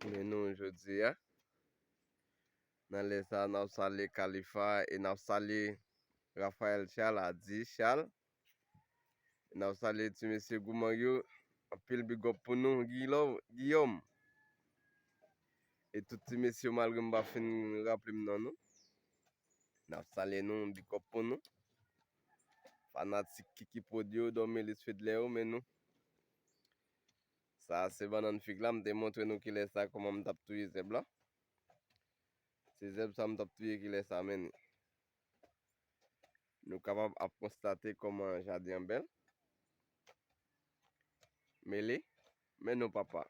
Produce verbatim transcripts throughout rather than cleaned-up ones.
Men nou jodi a. Nan lè sa, n ap salye Khalifa e n ap salye Raphaël Charles, Adi Charles. N ap salye ti mesye Gouman yo. Anpil big up pou nou, Guillaume, Guillaume. E tout ti mesye yo, malgre m pa fin raple m non nou. N ap salye nou, big up pou nou. Fanatik Kiki Prod yo, Dormelis Fedlè yo, men nou. Sa se bannann fig la, m te montre nou kilè sa, kòman m t ap touye zèb la. Se zèb sa m t ap touye kilè sa, men nou kapab ap konstate kòman jaden an bèl. Mele, men nou papa.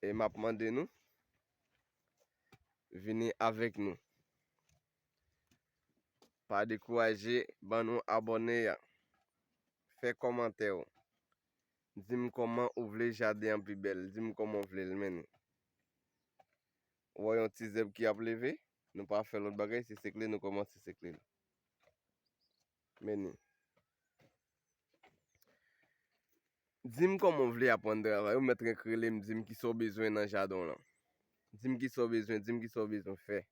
E m ap mande nou, vini avèk nou. Pa dekouraje, ban nou abòne a. Fè kòmantè w. Di m kòman ou vle jaden an pi bèl. Di m kòman w vle l mennen. Ou wè yon ti zèb ki ap leve, nou pa fè lòt bagay, se sekle, nou kòmanse sekle l. Mennen. Di m kòman w vle aprann travay, ou mèt rele m, di m kisa w bezwen nan jaden w lan. Di m kisa w bezwen, di m kisa w bezwen fè.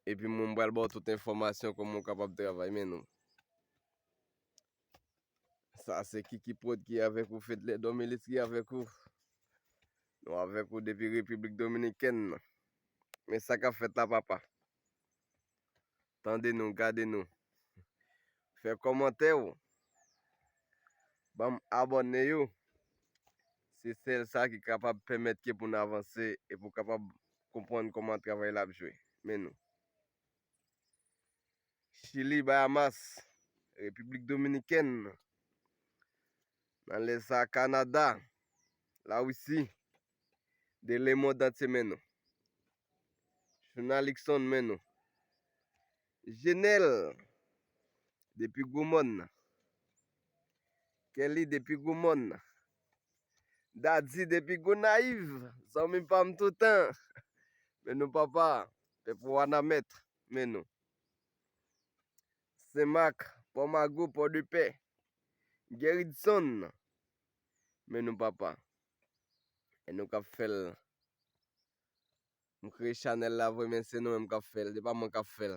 Epi mwen, m pral ba w tout enfòmasyon kòman w kapab travay, men nou. Sa se Kiki Prod ki avèk ou, Fedlè Dormelis ki avèk ou. Nou avèk ou depi Repiblik Dominikèn. Men sa k ap fèt la, papa. Tande nou, gade nou. Fè kòmantè w. Ban m abòne yo. Se sèl sa ki kapab pèmèt ke pou n avanse e pou kapab konprann kòman travay la ap jwe. Men nou. Chili, Bahamas, Repiblik Dominikèn, nan lè sa Kanada, Larisi, de lemonn antye men nou. Jounal Ikson men nou. Jenèl, depi Gwomòn. Kelly depi Gwomòn. Daddy depi Gonayiv, zanmi pa m toutan. Men nou papa, pèp Wanament, men nou. Senmak, Pòmago, Pòdepè, Geridson, men nou papa. E nou k ap fè l. M kreye chanèl la vre, men se nou menm k ap fè l. Se pa mwen k ap fè l.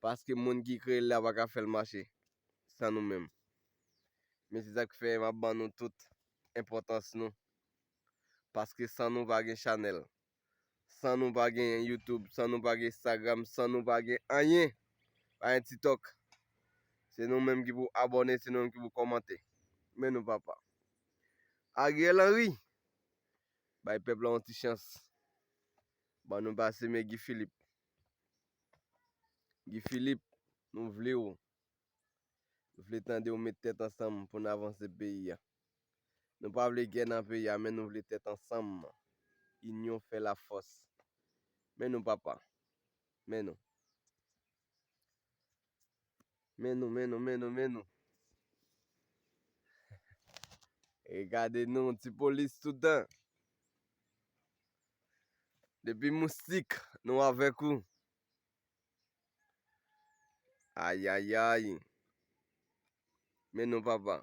Paske moun ki kreye l la pa ka fè l mache san nou menm. Men se sa k fè m ap ban nou tout enpòtans nou. Paske san nou pa gen chanèl. San nou pa gen YouTube, san nou pa gen Instagram, san nou pa gen anyen. Pa gen TikTok. Se nou menm ki pou abòne, se nou menm ki pou kòmante. Men nou papa. Ariel Henry, bay pèp la yon ti chans. Ban nou pase men Guy Philippe. Guy Philippe, nou vle w. Nou vle tande w met tèt ansanm pou n avanse peyi a. Nou pa vle gè nan peyi a, men nou vle tèt ansanm. Inyon fè lafòs. Men nou papa. Men nou. Men nou, men nou, men nou, men nou. E gade nou, ti polis toutan. Depi Moustik, nou avèk ou. Ayayay. Men nou papa.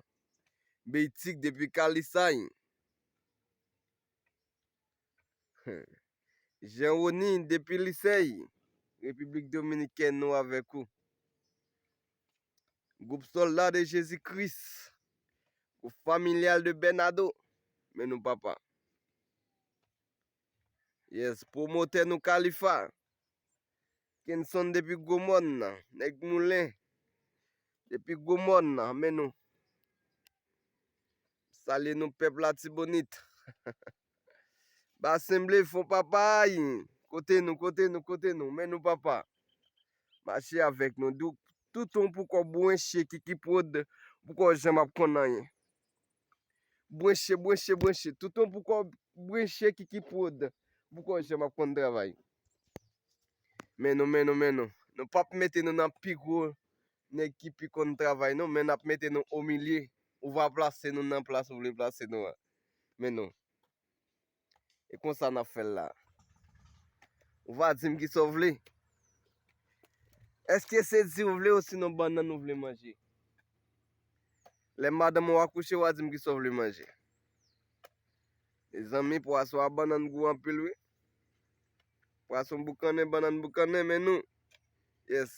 Beytik depi Kalisay. Jean Rony depi Lisèy, Repiblik Dominikèn, nou avèk ou. Gwoup Sòlda de Jezi Kris, gwoup familyal de Bènado, men nou papa. Yes, pwomotè nou Kalifa, Kenson depi Gwomòn, nèg Moulen depi Gwomòn, men nou. Salye nou pèp Latibonit. Basen Ble, Fon Papay. Kote nou, kote nou, kote nou? Men nou papa. Mache avèk nou. Dou-, touton pou kò bwenche Kiki Prod, pou kò janm ap konn anyen. Bwenche, bwenche, bwenche. Touton pou kò bwenche Kiki Prod, pou kò janm ap konn travay. Men nou, men nou, men nou. Nou p ap mete nou nan pi gwo nèg ki pi konn travay non, men n ap mete nou omilye. Ou va plase nou nan plas ou vle plase nou an. Men nou. E konsa n ap fè l la. Ou va di m kisa w vle. Èske se di w vle osinon bannann ou vle manje? Lè madanm ou akouche, w a di m kisa w vle manje. Mezanmi, pwason a bannann gou anpil, wi. Pwason boukannen, bannann boukannen, men nou. Yes.